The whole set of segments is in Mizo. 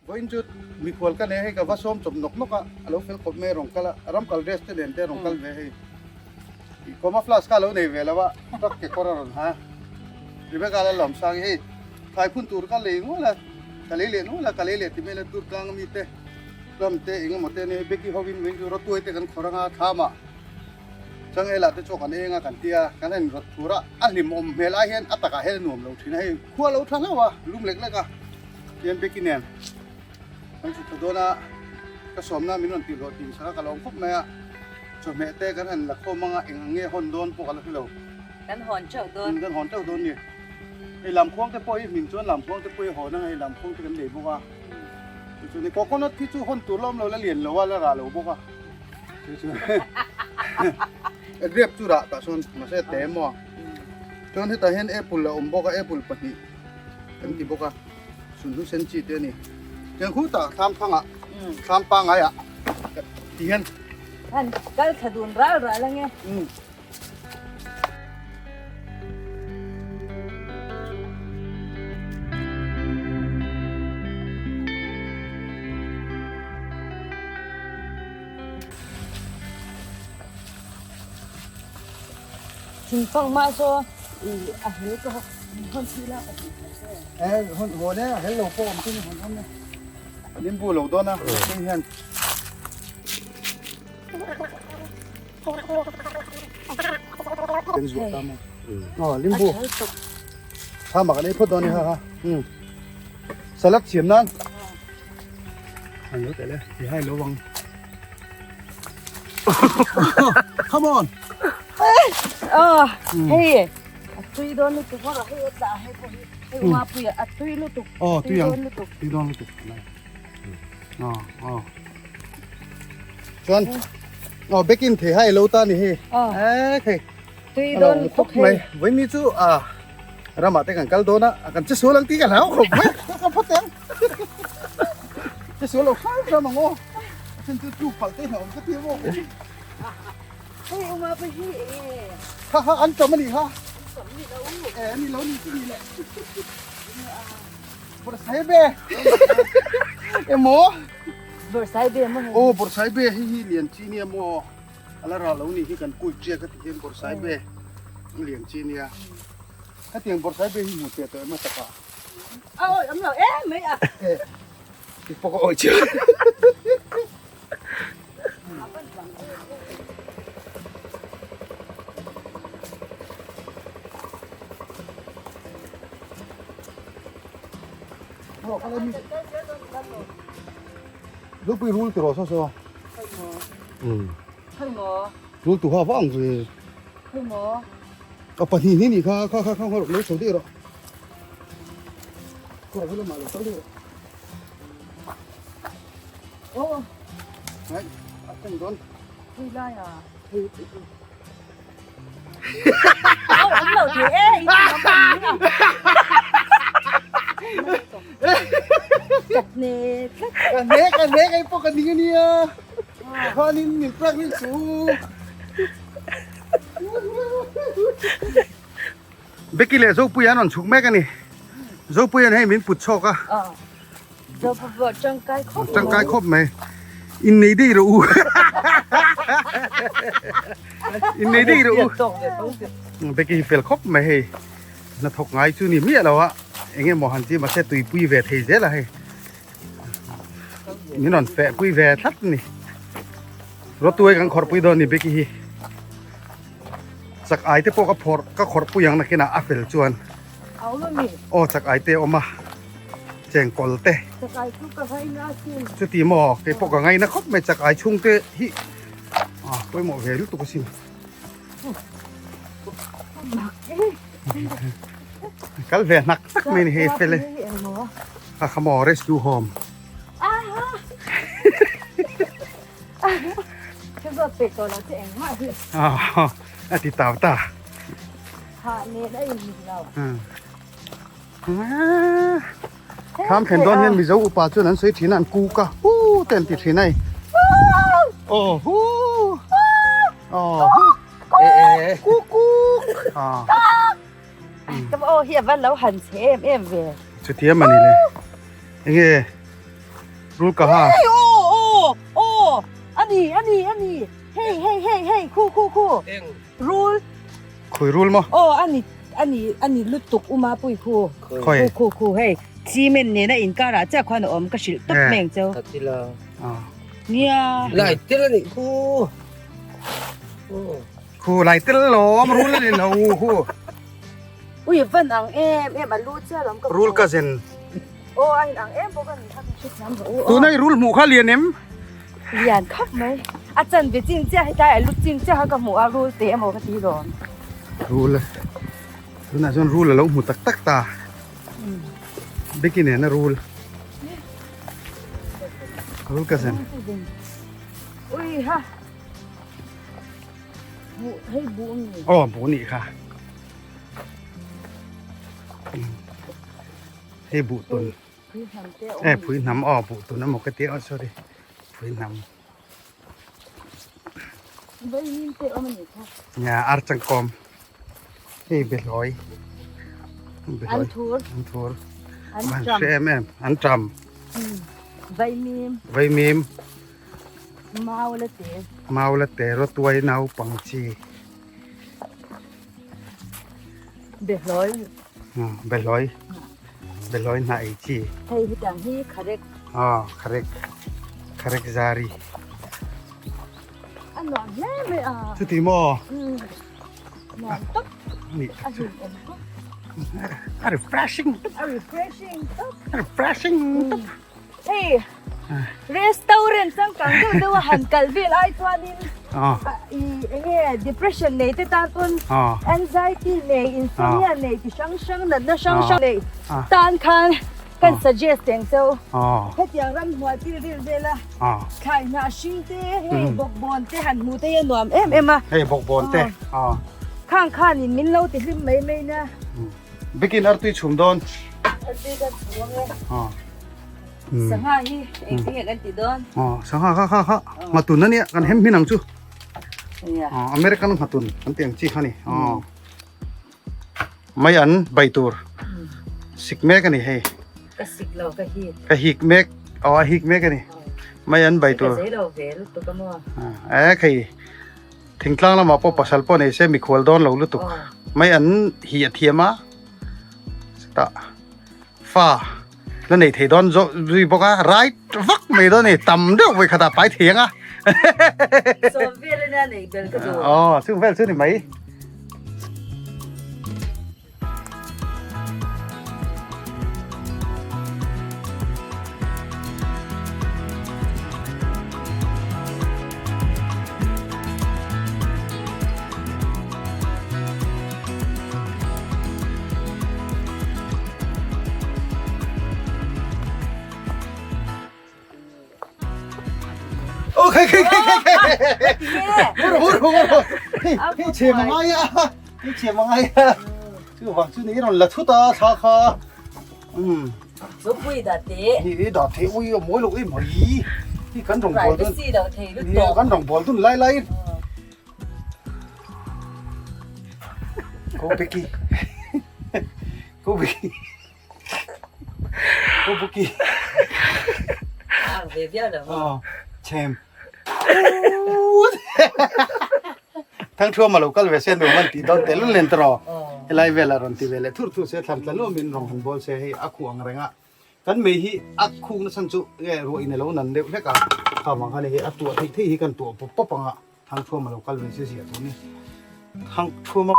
Vawiin chu mikhual ka nei a hei ka va sawm chawp nawk nawk a, a lo fel khawp mai a rawn kal a, ram kal dress te nen te a rawn kal ve hei. Camouflage kha a lo nei ve lo a, truck kekawr a rawn ha a. Rebecca la lawm sang i hei thlai phun tur ka lei nual a, ka lei leh nual a, ka lei leh ti mai la tur tlang ami te plum te eng emaw te a nia hei Becky ho in vawiin chu rawtuai te kan khawr anga thlam ah changel ah te chu kan eng a kan tia kan han rawt thur a, a hlimawm hmel ai hian a takah hian a nuam lo thin a hei khua lo tha hlauh a lum lek lek a. Tian Becky nen kan chhuk thla dawn a, ka sawmna min rawn tih hlawh tih sak a ka lawm khawp mai a, chawhmeh te kan han la khawm ang a, eng ang nge hawn dawn pawh ka la hre lo. Kan hawn teuh dawn. Kan hawn teuh dawn ni. Hei lamkhuang te pawh hi hmin chuan lamkhuang te pawh hi hawn ang a, hei lamkhuang te kan nei bawk a. Chu chu ni coconut hi chu hawn tur la awm lo, la lian lo a, la rah lo bawk a. Chu chu grape chu rah tah sawn mahse te maw. Chuan hetah hian apple a awm bawk a, apple pahnih. Kan ti bawk a, sunhlu sen chi te a ni. Tiang khu tah thlam thangah, thlam pangaiah ti hian. Han kal thla dun ral ral ange. Thingfang mah saw a hel ka hawn si la. Eh hawn hawn e a hel lo pawh awm chu ni hawn hawn e. Limbu lo dawn a hei hian. Kan zuah ta maw. Aw limbu. Tha mak an ei phawt dawn ni ha ha. Salad siam nan. An lo tel e ti hai lo ang. Come on. Ah, hei a tui dawn lutuk a hei a tla hei pawh hi hei uma pui a tui lutuk. Oh, tui ang. Tui dawn lutuk. Ah, ah. Chuan oh baking thei hai lo ta ni hi. Eh, hei. Tui dawn lutuk hei. Voi ni chu a ramah te kan kal dawn a, kan che sual ang tih ka hlau khawp mai. Ka phawt ang. Che sual lo hram hram ang aw. A then chu tluk palh te hlauhawm ka ti maw. Hei uma pa hi e. Ha ha an tam a ni ha. An tam ni lo. E ani lo ni chu ni le. Bawrhsaibe. Emaw. Bawrhsaibe maw hei. Aw bawrhsaibe hei hi lian chi nia maw. A la rah lo ni hi kan kui chiak a ti hian bawrhsaibe lian chi nia. Hetiang bawrhsaibe hi hmu teh tawh em a takah. A awi awm lo em mai a. E ti pawh ka awi chiang. Lupui rul ti rawh saw saw. Rul tu ha vang ve. A pahnih ni ni kha kha kha kha lo chho daih rawh. Khaw lamah lo kal daih rawh. Oh. Hai, a kung dawn. Hei lai à. Hei. Au ấm lo thế ê, ý nó bằng như nào. Cắt nè, cắt. Ka ne, ka ne, kai pawh ka ning ania. Khanin min prank ring chu. Becky leh Zopuia an rawn chhuk mek a ni. Zopuia'n hei min put chhawk a. Tangkai khawp mai. Tangkai khawp mai. Innei daih rawh u. Innei daih rawh u. Becky hi fel khawp mai hei. Hnathawk ngai chu ni miah lo a. Eng emaw han ti mahse tuipui ve thei zel a hei. Min rawn feh pui ve tlat a ni. Rawtuai kan khawrh pui dawn a ni Becky hi. Chak ai te pawh ka phawrh ka khawrh pui ang nakinah a fel chuan. Aw chak ai te a awm a chengkawl te. Chak ai chu ka ngaina a sin. Chuti maw kei pawh ka ngaina khawp mai chak ai chhung te hi a pawimawh ve lutuk a sin. Kal ve hnak hnak mai ni hei fel e. A kha maw rescue home. A ti tau ta. Tham thlen dawn hian Mizo upa chuan an sawi thin a an kuk a hu te an ti thin a hei. Aw hu aw hu e e kuk kuk Ka aw hi a van lo han che em em ve. Chutia mani le. Enge. Rul ka ha. Hei aw aw aw ani ani ani hei hei hei hei khu khu khu rul Khui rul maw? Aw ani ani ani lutuk uma pui khu Khawi khu khu hei cement nena inkar ah chiah khuan a awm ka hrilh tawp mai ang cheu. Nia. Lai tel ani khu. Khu lai tel lawm rul ani lo khu. Ui van ang em em a lu chiah lawm ka Rul ka zen. Aw a in ang em bawk a ni kha ka hrethiam rawh u. Tuna i rul hmuh kha lian em? Lian khawp mai. A chanve chin chiah hetlai a lu chin chiah kha ka hmuh a rul te emaw ka ti lawm. Rul a tunah chuan rul a lo hmu tak tak ta. Beki nena rul. Rul ka zen. Ui ha. Buh hei buh a ni. Aw buh nih kha. Hei buh tun e phui hnam aw buh tun emaw ka tia aw sorry phui hnam nia ar changkawm hei behlawi an thur an thur an hre em em an ṭam vaimim vaimim mau la te mau la te rawtuai naupang chi Behlawi. Behlawi. Behlawi hna ei chi. Hei hi tang hi kharek. Ah, kharek. Kharek zari. A nuam hle mai a. Chuti maw? Nuam tak. Ni tak chu. A refreshing. A refreshing tak. A refreshing tak. Hei restaurant changkang deuh deuh a han kal vel ai chuanin i enge depression nei te tan pawn anxiety nei insomnia nei ti hrang hrang natna hrang hrang nei tan khan kan suggest eng cheu hetiang ramhnuai pil vel vel a thlai hnah hring te hei bawkbawn te han hmuh te hi a nuam em em a hei bawkbawn te khang khanin min lo ti hlim mai mai nia. Bikin artui chhum dawn. Artui kan chhum ang e. Sangha hi engtin nge kan tih dawn? Aw sangha kha kha kha nghatun ania kan hem hmin ang chu. Aw American nghatun kan tih ang chi kha ni. Aw mai an bai tur sik mek ani hei. Ka sik lo ka hik. Ka hik mek aw a hik mek ani. Mai an bai tur. Ka zei lo ve lutuk a maw. E khei thingtlang lamah pawh pasal pawh nei se mikhual dawn lo lutuk. Mai an hi a thiam a chutah fa la nei thei dawn zawh zui bawk a right vak mai dawn a ni tam deuh vawi khatah pai thei ang a Sawm vel ania nei bel ka duh. Aw chung vel chu ni mai. Ô khai khai khai khai khai. Mur mur mur. Hei hei chhe ma ngai a. Hei chhe ma ngai a. Chu wang chu ni ron la thut a thla kha. Um. Zo pui da te. Ni da te ui a moi lo e mai. Hi kan rong bol dun. Privacy lo thei lutuk. Kan rong bol dun lai lai. Go Becky. Go Becky. Go Becky. Ang ve viau lo maw? Chem. Thang thua ma lo kal ve se nuam an tih dawn tel len tawh. Helai vel a rawn ti ve leh thur thur se thlan tla luam in rawng han bawl se hei a khuh ang reng a. Kan mei hi a khuk na chhan chu nge ruah in a lo nan deuh hlek a, kha vang khan hei a tuah theih theih hi kan tuah pawp pawp ang a, thang thuam a lo kal ve se ziah tur ni. Thang thuam a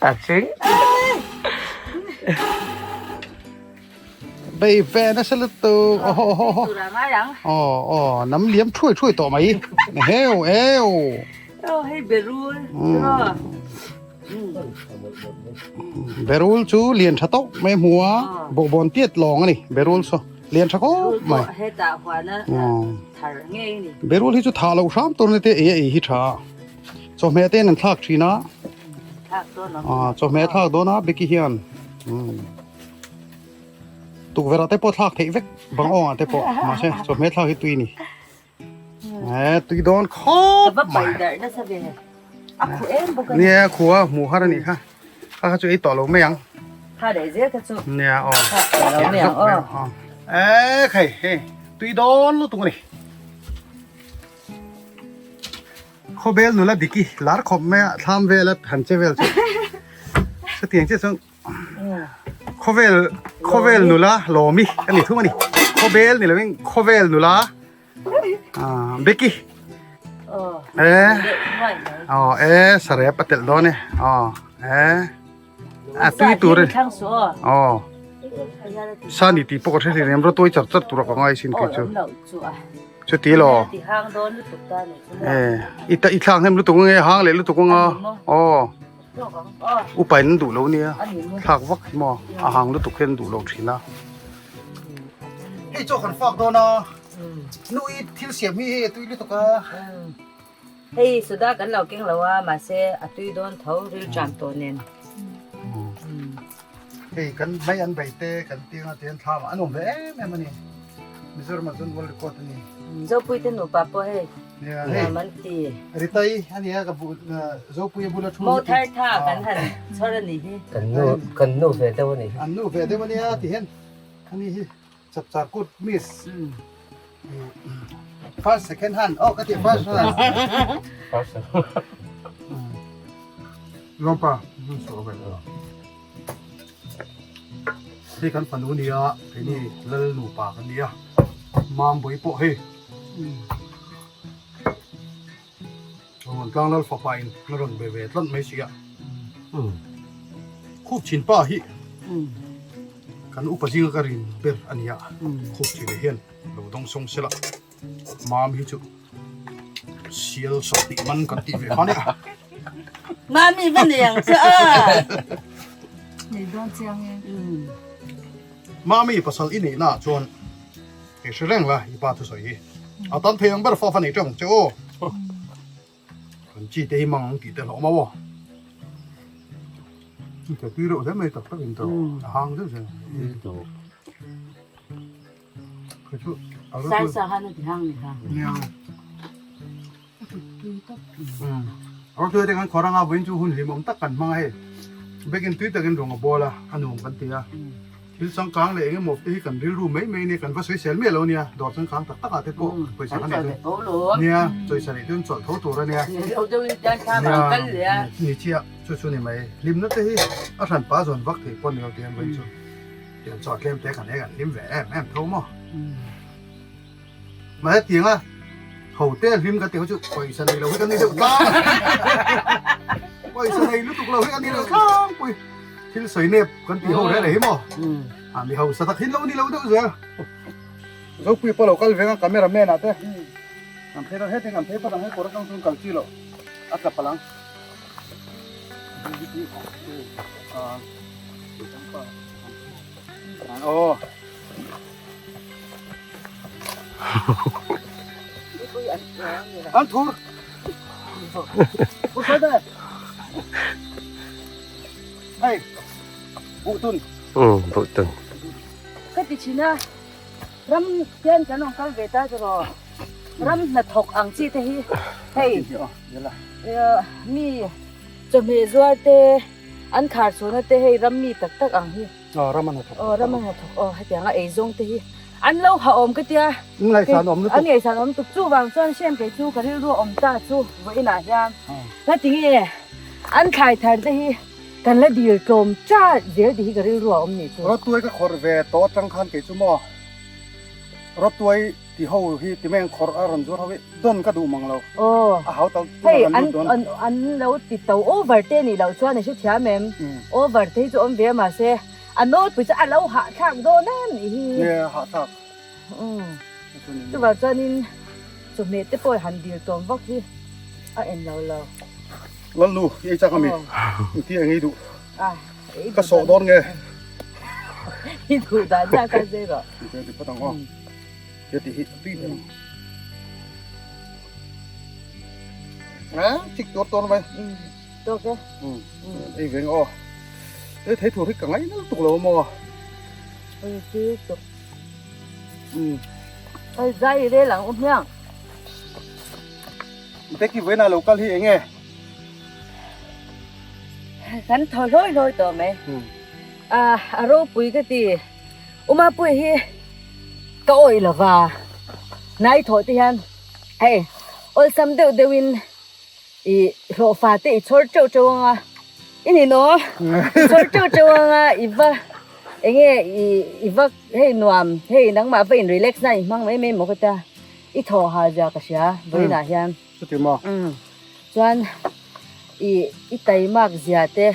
A ching. Bei ve nasa lutuk aw aw aw aw aw nam liam thuai thuai tawh mai heu eu. Aw hei berul. Berul chu lian tha tawk mai hmu a, bawkbawn tiat lawng a ni berul chu lian tha khawp mai. Berul hi chu thah loh hram tur ni te ei a ei hi tha a, chawhmeh te in an thlak thin a, chawhmeh a thlak dawn a Becky hian tukverh ah te pawh thlak theih vek bang awngah te pawh mahse chawhmeh thlak hi tui a ni. He tui dawn khawp mai. Ka va pai darh nasa ve. A khu em bawk a ni. Nia khu a hmuh har a nih kha. Kha kha chu ei tawh lo mai ang. Kha leh zel kha chu. Nia aw. Kha lo mai ang aw. E khai hei tui dawn lutuk a ni. Khawbel nula diki lar khawp mai a thlam vel a han che vel chu. Chutiang chiah chuan khawvel khawvel nula lawmi a ni thung a ni. Khawbel ni lovin khawvel nula Becky. E aw e sarep a telh dawn e aw e a tui tur e aw sani tih pawh ka hre hlei nem rawtuai char char tur a ka ngai sin kei chu chuti law e i i thlak hnem lutuk ange hang leh lutuk anga aw upa in an duh lo nia thlak vak hi maw a hang lutuk hian an duh lo thin a hei chaw kan fak dawn a nui thil siam hi hei a tui lutuk a. Hei soda kan lo keng lo a mahse a tui dawn tho ril ṭam tawh nen. Hei kan mai an bei te kan tiang a tian thlam ah an awm ve em em a ni Mizoram ah chuan world record a ni. Zopui te nupa pawh hei nuam an ti. Ritai a nia ka bu Zopui a bula thu. Mo thar tha kan han chhawr a nih hi. Kan nu kan nu ve deuh a nih hi. An nu ve deuh a nia ti hian a ni hi. Chapchar kut miss first second hand oh ka ti first hand first lompa nu so ve hei kan fanu nia keini lal nupa kan nia mam bui pawh hei rawn tlang lal fapa in a rawn be ve tlat mai si a khup chin pa hi kan upa zinga ka rin ber a nia khup chin ah hian lo dawng sawng sela mam hi chu sial sawhnih man kan tih ve kha nia mami va nei ang che a nei dawn chiang e mami pasal i neihna ah chuan Hei hre reng la i pa thusawi hi a tam thei ang ber fa fa nei teuh ang che aw. Kan chi te hi mang ang tih te hlawh mau aw. Ke tui reuh hle mai tak tak in tawh a hang deuh zel. Kei chu a rawt Sai sa han a ti hang ni kha. Nia. A rawt tui te kan khawr anga vawiin chu hun hlimawm tak kan hmang a hei. Bekin tui takin rawng a bawl a a nuam kan ti a. Thil changkang leh eng emaw te hi kan rilru mai mai nia, kan va sawisel miah lo nia, dawr changkang tak tak ah te pawh pawisa kan nei dawn nia, chawisa neih chuan chawlh tho tur a nia, nia ni chiah chu chu ni mai, hlimna te hi a hran pa zawn vak thei pawh ni lo tiang vawiin chu tiang chaw tlem te kan ei kan hlim ve em em tho maw. Mahse tianga ho te hlim kan tih ho chu pawisa nei lo hi kan ni deuh tlang a, pawisa nei lutuk lo hi kan ni deuh tlangpui, thil sawi nep kan tih ho reh leh hi maw, a mi hausa tak hin lo ni lo deuh zel. Zopui pawh lo kal veng a camera man ah te an phei dawn hetiang an phei phawt ang hei kawr atang chuan kal chi loh a tla palh ang. Aw. An thur. Thur sai đây. Hei. Buh tun. Ừ, buh tun. Ka ti thin a, ram hian kan rawn kal ve ta chu rawh. Ram hnathawk ang chi te hi hei mi chawhmeh zuar te an khar chhuna te hei ram mi tak tak ang hi. Aw ram a hnathawk. Aw ram a hnathawk aw hetiang a eizawng te hi an lo ha awm ka tia. An ngaihsan awm lutuk. An ngaihsan awm lutuk chuvang chuan hriam kei chu ka rilru awm ta chu vawiinah hian ngatinge an thlai thar te hi kan la dil tlawm cha zel tih hi ka rilru a awm nih chu. Rawtuai ka khawrh ve tawh atang khan kei chu maw rawtuai ti ho hi ti mai ang khawrh a rawn zuar ho hi dawn ka duh mang lo. Aw. A hau tawh Hei an an an lo ti to over te nih loh chuan i hrethiam em? Over te hi chu awm ve a mahse a nawlpui chu a lo hahthlak dawn em nih hi. Nge hahthlak. Umm. Chuvang chuanin chawhmeh te pawh han dil tawm vak hi a en lo lo. Lalnu i ei chak ami? Engti eng ei duh? Ka sawh dawn nge? I duh dan dan kha zai rawh. Ti phawt ang aw. He ti hi tui ber ang. A chik tur tur mai. Tawk e. Ei veng aw. Ei thei tur hi ka ngai nal tuk lo maw. Ei tui tuk. Ei zai rel ang u hmiang. Becky vawiinah lo kal hi eng nge? Kan thaw hlawi hlawi tawh mai. A ropui ka ti. Umapui hi ka awih lova hnai thawh te hian hei awlsam deuh deuh in i hlawhfa te i chhawr teuh teuh ang a i ni naw i chhawr teuh teuh ang a i va eng nge i i va hei nuam hei nangmah va in relax na i hmang mai mai maw ka tia i thawh ha zia ka hria vawiinah hian Chuti maw? Umm chuan i i taimak zia te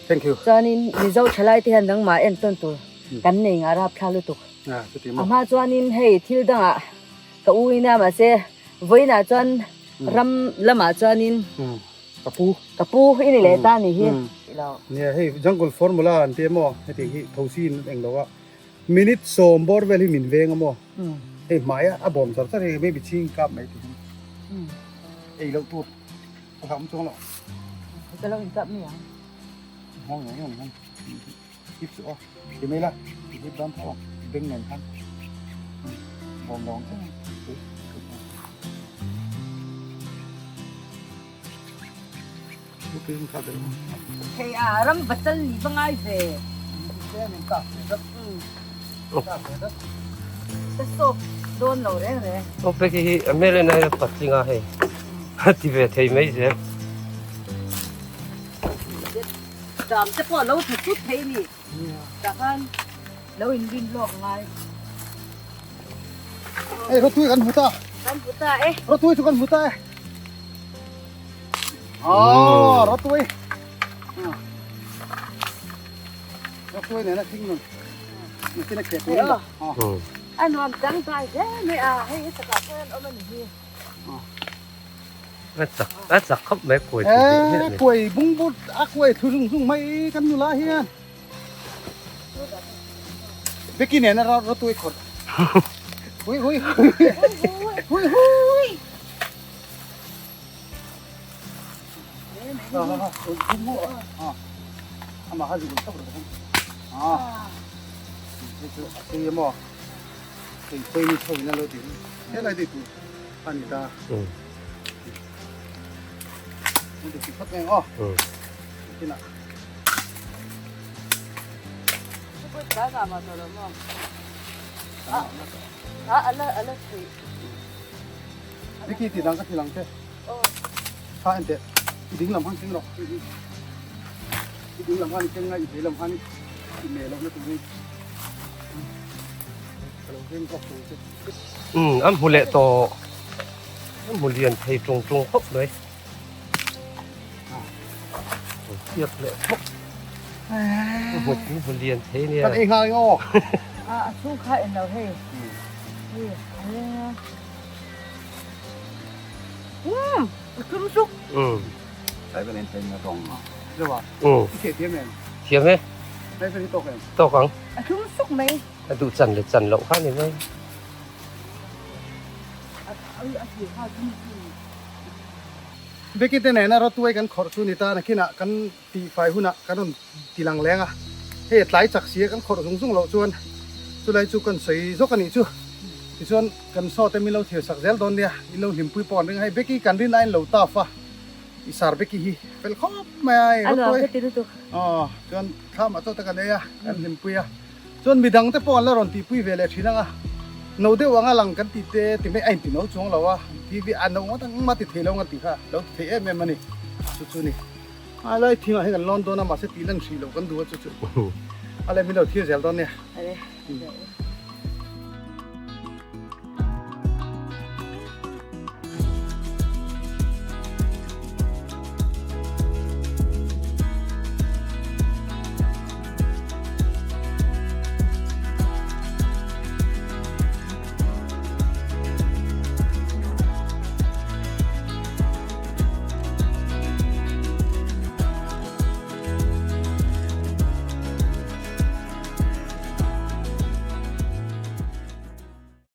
Thank you. Chuanin Mizo thalai te hian nangmah entawn tur kan nei ngah rapthla lutuk. Ah chuti maw? A hma chuanin hei thil dangah ka u ina mahse vawiinah chuan ram lamah chuanin Ka pu. Ka pu i ni leh ta ni hi. Nia hei jungle formula an ti emaw heti hi thosi in englo a minute sawm bawr vel hi min veng a maw hei hmaia a bawm char char hi maybe ching kap mai tur ei loh tur a hlauhawm chuang lo. Ka lo inkap mai ang. Hmang ngei ngei ang hip chu aw ti mai la i hip dawn tho ang beng nen khan bawm lo ang che. Hei a ram pasal ni va ngai ve. Ka sawp dawn lo reng reng. Aw peki hi a hmel en aiin a patling a hei a ti ve thei mai zel. Ṭam te pawh a lo tha thut thei a ni. Tah khan lo inrin lawk ngai. Hei rawtui kan hmu ta. Kan hmu ta e. Rawtui chu kan hmu ta e. Aw rawtui. Rawtui nena thing nun. Nakin a keh tur in dah. A nuam tangkai hle mai a, hei he takah pawh hian awm a ni hi. A chak a chak khawp mai kuai thu beh miah mai. Kuai bungbut a kuai thu zung zung mai kan nula hian. Becky nen a rawtuai khawrh. Hui hui hui hui hui. Vicky tih dang ka thil ang che. Kha en teh i ding lam han keng rawh i ding lam han i keng a i vei lam han i meh lohna turin ka lo veng bawk tur che. Umm an hmu leh tawh an hmu lian thei tung tung khawp mai chiak leh khawp hmu hmu lian thei nia. Kan ei nghal ang aw. A chhung kha en lo hei. Hei a reng a. Umm a tum suk. Umm. Sai vel en tlem na tawng a. Zo a. Umm. I theh thiam em? Thiam e. Sai vel hi tawk em? Tawk ang. A tum suk mai. A duh chan leh chan loh kha ni mai. A a thih kha tum suk. Becky te nena rawtuai kan khawrh chu ni ta nakinah kan tihfai hunah kan rawn ti lang leng a, hei a tlai chak si a kan khawrh zung zung loh chuan chulai chu kan sawi zawk a nih chu. Tichuan kan saw te min lo thlir sak zel dawn nia, in lo hlimpui pawh an ring a, hei Becky kan rin aiin lo taf a, i sar Becky hi fel khawp mai a, hei rawtuai aw chuan thlamah chaw te kan ei a, kan hlimpui a, chuan midang te pawh an la rawn tihpui ve leh thin ang a, no deuh anga lang kan tih te ti mai a inti no chuang lo a, TV a no ngawt ang engmah ti thei lo ang an tih kha lo ti thei em em a ni, chu chu ni. A lai thingah hian kan lawn dawn a mahse tih lan hrih loh kan duh a chu chu a leh min lo thlir zel dawn nia.